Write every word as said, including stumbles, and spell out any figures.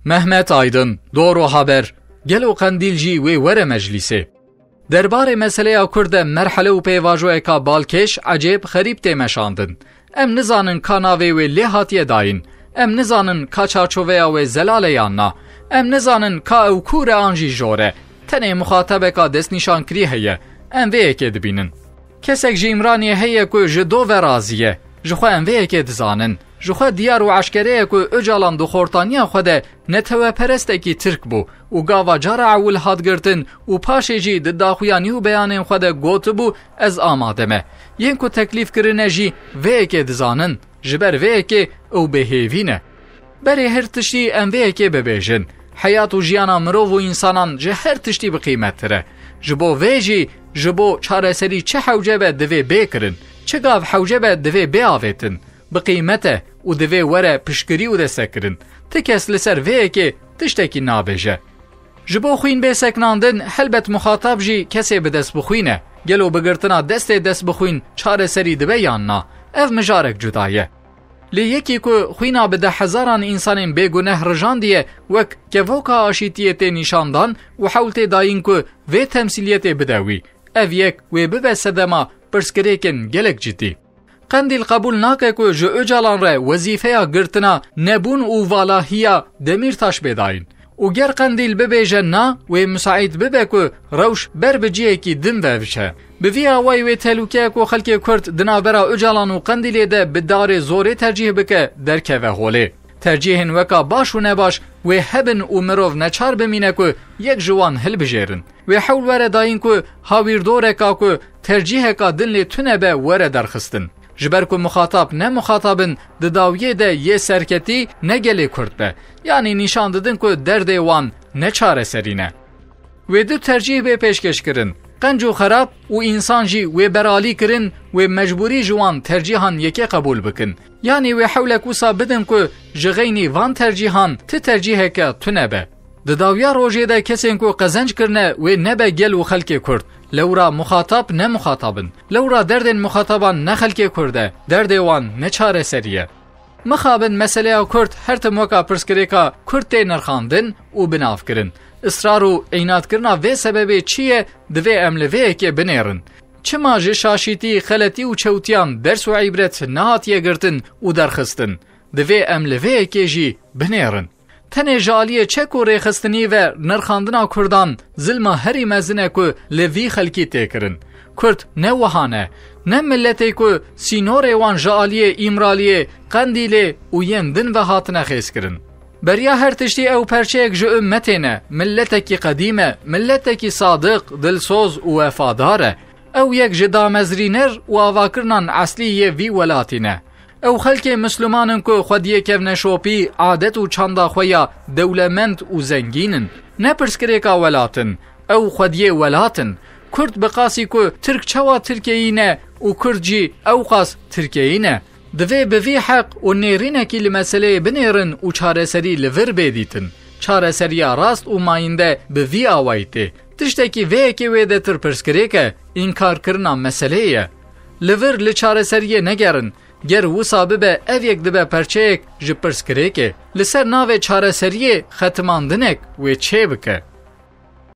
Mehmet Aydın, Doğru Haber, Gelo Qendîl jî wê were meclîsê. Derbarê meseleya Kurd de merhele û pêvajoyeka balkêş, ecêb, xerîb tê meşandin. Em nizanin ka navê wê lê hatiye dayîn. Em nizanin ka çarçoveya wê zelal e yan na. Em nizanin ka ew kûr e an jî jor e. Tenê muxatabeka destnîşankirî heye. Em vê yekê dibînin. Kesek ji Îmraniyê heye ku ji do ve razî ye. Ji xwe em vê yekê dizanin. Ji xwe diyar û eşkere ye ku Ocalan di xortaniya xwe de neteweperestekî Tirk bû û gava cara ewil hat girtin û paşê jî di daxuyanî û beyanên xwe de gotibû, ez amade me. Yên ku teklîf kirine jî vê yekê dizanin. Ji ber vê yekê ew bêhêvî ne. Berê her tiştî em vê yekê bibêjin. Heyat û jiyana mirov û însanan ji her tiştî bi qîmettir e. Ji bo vê jî, ji bo çareserî çi hewce be divê bê kirin, çi gav hewce be divê bê avêtin. Bi qîmet e û divê were piştgirî û destekirin. Ti kes li ser vê yekê tiştekî nabêje. Ji bo xwîn bê seknandin, helbet muxatab jî kesê bi dest bi xwîn e. Gelo bi girtina destê dest bi xwîn çareserî dibe yan na? Ev mijarek cuda ye. Lê yekî ku xwîna bi dehhezaran însanên bêguneh rijandiye, wek kevoka aşîtiyê tê nîşandan û hewl tê dayîn ku vê temsîliyetê bide wî. Ev yek wê bibe sedema pirsgirêkên gelek cidî. Qendîl qebûl nake ku ji Ocalan re wezîfeya girtina nebûn û valahiya Demîrtaş bê dayîn. Û ger Qendîl bibêje na, wê misaîd bibe ku rewş ber bi cihekî din ve biçe. Bi vî awayî wê tehlûkeya ku xelkê Kurd di navbera Ocalan û Qendîlê de bi darê zorê tercîh bike, derkeve holê. Tercîhên weka baş û nebaş wê hebin û mirov neçar bimîne ku yek ji wan hilbijêrin. Wê hewl were dayîn ku hawîrdoreka ku tercîheka din lê tune be were derxistin. Ji ber ku muxatab ne muxatab in, di dawiyê de yê serketî ne gelê Kurd be. Yanî nîşan didin ku derdê wan ne çareserî ne. Wê du tercîh bê pêşkêş kirin. Qenc û xerab û însan jî wê beralî kirin, wê mecbûrî ji wan tercîhan yekê qebûl bikin. Yanî wê hewlek wisa bidin ku ji xeynî van tercîhan ti tercîheke tune be. Di dawiya rojê de kesên ku qezenc kirine wê nebe gel û xelkê Kurd. Lewra muxatab ne muxatab in. Lewra derdên muxataban ne xelkê Kurd e. Derdê wan ne çareserî ye. Mixabin meseleya Kurd her tim weka pirsgirêka Kurd tê nirxandin û binavkirin. Israr û înatkirina vê sebebê çi ye, divê em li vê yekê binêrin. Çima ji şaşîtî, xeletî û çewtiyan ders û îbret nehatiye girtin û derxistin? Divê em li vê yekê jî binêrin. Tenê ji aliyê çek û rêxistinî ve nirxandina Kurdan zilma herî mezin e ku li vî xelkî tê kirin. Kurd ne wiha ne. Ne miletê ku sînorê wan ji aliyê Îmraliyê, Qendîlê û yên din ve hatine xêzkirin. Beriya her tiştî ew perçeyek ji ummetê ne, miletekî qedîm e, miletekî sadiq, dilsoz û wefadar e. Ew yek ji damezrîner û avakirinan eslî yê vî welatî ne. Ew xelkê Misliman in ku xwediyê kevneşopî, adet û çanda xwe ya dewlemend û zengîn in. Ne pirsgirêka welat in, ew xwediyê welat in. Kurd bi qasî ku Tirk çawa Tirkeyî ne û Kurd jî ewqas Tirkeyî ne. Divê bi vî heq û nêrînekî li meseleyê binêrin û çareserî li vir bê dîtin. Çareseriya rast û mayînde bi vî awayî tê. Tiştekî vê yekê wêdetir pirsgirêk e, înkarkirina meseleyê ye. Li vir li çareseriyê negerin, ger wisa bibe ev yek dibe perçeyek ji pirsgirêkê. Li ser navê çareseriyê xetimandinek wê çêbike.